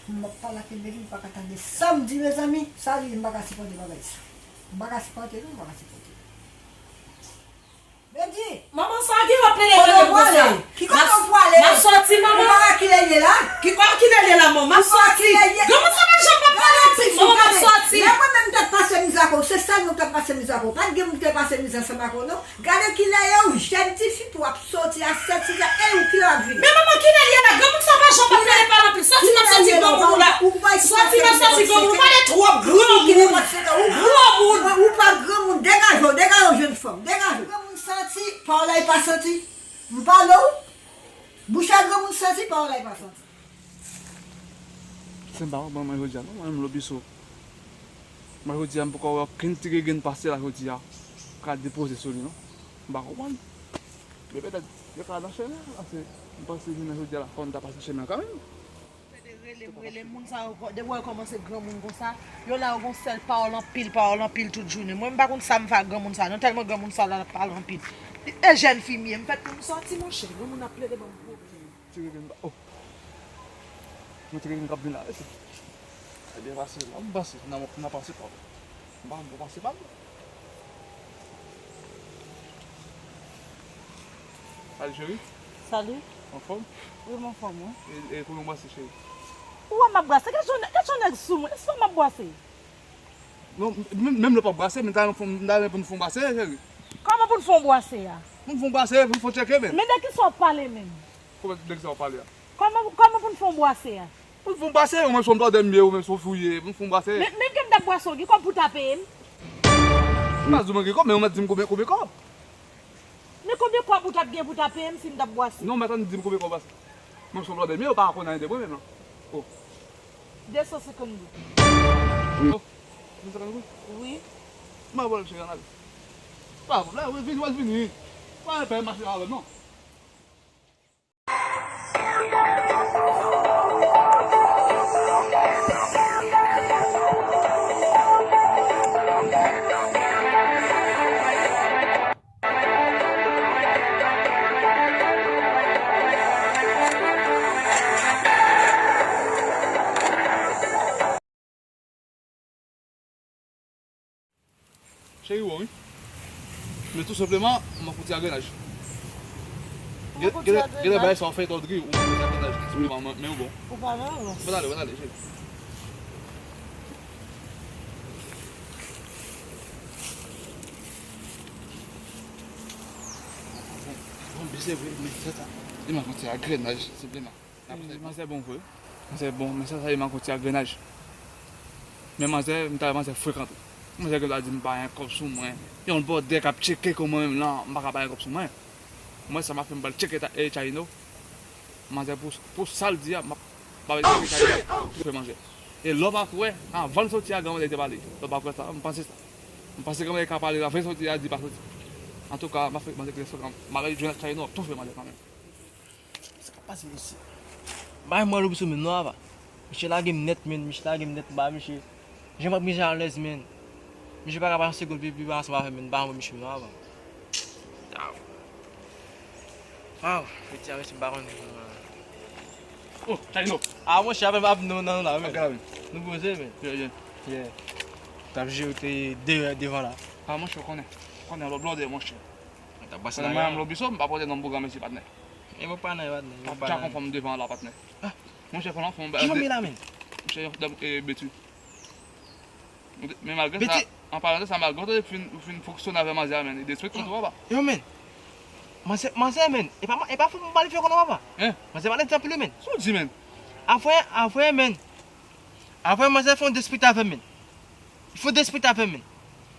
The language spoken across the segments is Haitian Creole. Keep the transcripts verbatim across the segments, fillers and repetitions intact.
M ap pale ak Emeline, m pa ka tande sa m di, mezanmi. Sa li, m pa ka sipòte bagay sa. M pa ka sipòte, non, m pa ka sipòte. Bedi! Manman, sa w gen w ap rele rele m konsa? Ki kote w prale? M ap sòti, manman. Ou pa wè kilè l ye la? Ki kote kilè l ye la, manman? M ap sòti. Granmoun sa pa janm ap pale anpil, manman, m ap sòti. Lè mwen menm m t ap pase mizè ak ou, se sèl mwen k t ap pase mizè ak ou. Pa t gen moun ki te pase mizè ansanm ak ou, non. Gade kilè ye ou, jèn tifi tou w ap sòti a sèt, sis è, e ou kilè w ap vini? Men manman, kilè l ye la? Granmoun sa pa janm ap rele pale anpil. Sòti, m ap sòti, granmoun ou la. Sòti, m ap sòti, granmoun ou. Pale twòp, granmoun. Granmoun. Ou pa granmoun, degaje w, degaje w, jèn fanm, degaje w. Granmoun santi, pa w la e pa santi. M pale w, bouch a granmoun santi, pa w la e pa santi. Se m pa konprann mwen jodi a non, mwen menm Lobiso. Mwen jodi a m poko wè okenn ti grenn pase la jodi a pou ka depoze sou li non. M pa konprann. Men petèt yo ka nan chemen an, paske m panse jounen jodi a la fò m ta pase chemen an kanmenm. Yo te rele m, rele m, moun sa yo, depi w wè yo kòmanse granmoun konsa, yo la yo gon sèl pawòl anpil, pawòl anpil tout jounen. Mwen, m pa konn sa m fè ak granmoun sa, non, tèlman granmoun sa la pale anpil. E jèn fi m ye, m fèt pou m sòti, monchè, granmoun ap plede ban m pwoblèm. Ti revyen ba, oh. Mwen ti revyen k ap vin la, esi. Ebyen, pase, m pase, nan, nan pase pa. M pa, m pase pa. Salut, cheri. Salut. Anfòm? Wi, m anfòm, wi. E, e, kòman w pase, cheri? Ou wè m ap brase, gad yon, gad yon nèg sou mwen, se pa m ap brase. Non, menm, menm lè w p ap brase, men m ta renmen pou n fè yon brase, cheri. Kòman pou n fè yon brase a? Pou n fè yon brase, pou n fè yon tcheke, men. Men de kisa w ap pale menm? Kòman, de kisa w ap pale a? Kòman, kòman pou n fè yon brase a? Pou n fè yon brase, ou menm se yon blòdè m ye, ou menm se yon fou w ye, pou n fè yon brase. Men, men ke m t ap brase w, gen kòb pou w ta peye m? M pa di w mwen gen kòb, men ou mèt di m konbyen, konbyen kòb. Men konbyen kòb ou t ap gen pou w ta peye m si m t ap brase? Non, ou mèt ann di m konbyen kòb w brase. Ou menm se yon blòdè m ye, ou pa konn anyen de mwen menm non. Oh. De san senkant goud. Oh, de san senkant goud? Wi. M a ba w l cheri, ann ale. Pa pwoblèm, wi, vini, w al vini. Pa pè mache avè m non. Cheri, ou bon, wi. Men tou senpleman, manke w ti agrenaj. Manke w ti agrenaj? Genlè, genlè bagay sa w fè tòdri, ou manke w ti agrenaj, tou senpleman, men, men ou bon. Ou pa nan lòs. Bon, ale, bon, ale, cheri. Bon, bon, se vre, men se sa. Li manke w ti agrenaj, senpleman. Manzè bon vre. Manzè bon, men sa, sa li manke yon ti agrenaj. Men manzè, m ta wè manzè frekan tou. Manzè gen dwa di m pa gen kòb sou mwen. Yon bòdè k ap tcheke kou mwen menm lan, m pa ka pa gen kòb sou mwen. Mwen sa m ap fè, m pral tcheke ta, e Tchayino. Manzè pou, pou sa l di a, m ap, m ap tcheke Tchayino, toufe manzè. E lè w pa kwè, anvan l soti a, granmandè te pale. Lè w pa kwè sa, m panse sa. M panse granmandè ka pale, anvan l soti a, di pa soti. Antouka, m ap fè manzè kite frekan. M ap jwenn ak Tchayino, m ap toufe manzè kanmenm. Sa k ap pase mesye? Bay mwen lou sou men non apa. Misye lage m nèt men, misye lage m nèt ba misye. Jan m ap mizè alèz men. Misye pa ka pase segonn pi pi pa ansanm avè m men, bay mwen misye non apa. Waw, piti a mesye m pa konn. Oh, Tchayino. Ah monchè, avè m ap nou nan la men. Nou poze men. Yeah, yeah. Yeah. T ap jere te de devan la. Ah monchè, ou konnen. Ou konnen lòt blòdè monchè. Mwen t ap pase nan Mayanm Lobiso, m pa pote non pou granmesi patnè. E mwen pa nan yo patnè. T ap dja konfòm devan la patnè. Monchè, fò n fè yon bagay. Ki fanmi la menm? Monchè, yon dam e Beti. Men malgre sa, an palan de sa, malgre w fin, fin fonksyone avè manzè a, men, li derespekte w tou papa. Yo men. Manzè, manzè men. E pa, e pa fò m ba li fè konnen papa. Manzè pa lèd anpil wi men. Sa w di men? Avè, avè men. Avè manzè fè yon derespekte avè m men. Li fè yon derespekte avè m men.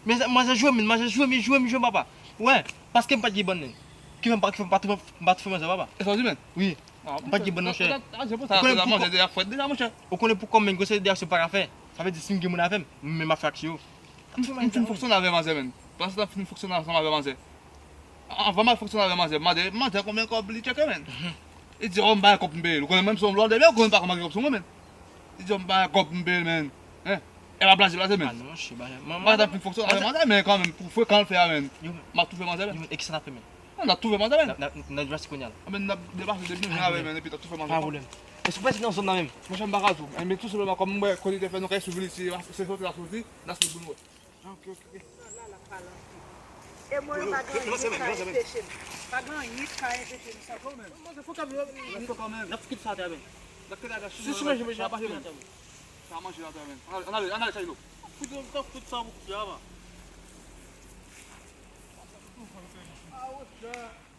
Men manzè jwe m men, manzè jwe m, jwe m, jwe m papa. Wè, paske m pa t gen bann men. Ki fè m pa, ki fè m pa toufe, m pa toufe manzè papa. E sa w di men? Wi. M pa t gen bann monchè. Ou konnen pou kò, manzè deja frèt deja monchè. Ou konnen pou kò m men, gwosè de aksyon m pa ka fè. Sa vle di si m gen moun avè m, m menm ap fè aksyon yo. M fin fonksyone avè manzè men. Pandan se tan m fin fonksyone ansanm avè manzè. Anvan m al fonksyone avè manzè, m mande manzè konbyen kòb li tcheke men. Li di, oh, m pa gen kòb pou m peye l. Ou konnen mwen, m se yon blòdè, men ou konnen m pa ka manke kòb sou mwen men. Li di, oh, m pa gen kòb pou m peye l men. Hein? E pa blaze, blaze men. Ah non, monchè, bagay. M pa t ap fin fonksyone avè manzè, men kanmenm, pou frekan l fè a men. M ap toufe manzè men. E kisa n ap fè men? N ap toufe manzè men. N ap, n ap, n ap depase kounye a la. Anben n ap depase depi nou jwenn avè men, epi n ap toufe manzè. Pa pwoblèm. Sou pati nan zòn nan menm. Mwen, jan m pa ka di w. Men tou senpleman, kòm mwen konnen te fè nou kay sou vin isi, se soti la soti, n a soti pou nou wè. Ok, ok. Nan la, la pale anpil. E mwen, yo pa gen anyen ka enpeche m. Pa gen anyen ka enpeche m, sa. Mwen, se fò kab yo, yo kanmenm. N ap kite sa atè, men. N ap kite atè. Si, si, manje, manje, ap kite atè, men. Sa manje la atè, men. Ann ale, ann ale, ann ale, Chaylo. Fout, fout, fout sa pou koupe a, va. Ah, wòch,